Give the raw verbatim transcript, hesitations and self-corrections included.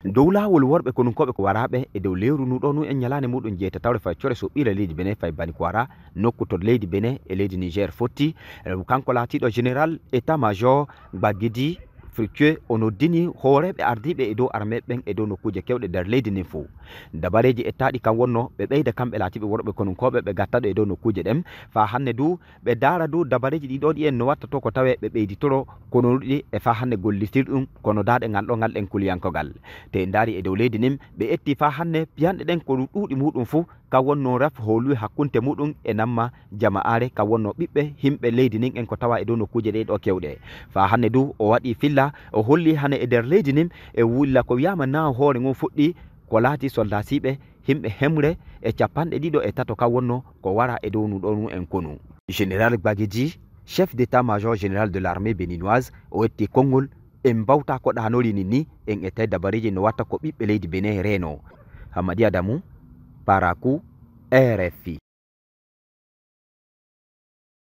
Dow laawol worɓe konunkooɓe ko waraaɓe e dow lewru ndu ɗo nu en ñalaande muɗum jeetatawre fay core soɓɓiire leydi Benin fay Banikwara, nokku to leydi Benin e leydi Niger fotti. Eh, kanko laatiiɗo général état-major Gbagidi Fructueux o noddini hooreeɓe ardiiɓe e dow armée ɓen e dow nokkuuje kewɗe nder leydi ndin fof. Dabareeji ettaaɗi kan wonno ɓe ɓeyda kamɓe laatiiɓe worɓe konunkooɓe ɓe gattaɗo e dow nokkuuje ɗen. Faa hannde du ɓe daara du dabareeji ɗi ɗo ɗi en no watta to ko tawee ɓe ɓeyditoro kono ɗi e faa hannde gollitirɗum kono daaɗe ngal ɗo ngal ɗen kuliyankogal. Te en ndaari e dow leydi ndin ɓe etti faa hannde piyanɗe ɗen ko ɗuuɗi muɗum fof ka wonno raf hooluwi hakkunte muɗum e namma jama'aare ka wonno ɓiɓɓe himɓe leydi ndin en ko tawa e dow nokkuuje ɗe ɗo kewɗe. Faa hannde du o waɗi filla o holli hannde e nder leydi ndin e wulla ko wiyaama na hoore ngon fuɗɗi ko laati soldasiiɓe himɓe hemre e capanɗe ɗiɗo e tato ka wonno ko wara e dow nu ɗo nu en konu. Général Gbagidi, chef d'état-major général de l'armée béninoise, o etti konngol en mbawta ko ɗanori ni ni en e tawi dabareeji no watta ko ɓiɓɓe leydi Benin reeno. Hamadi Adamu, Parakou, R F I.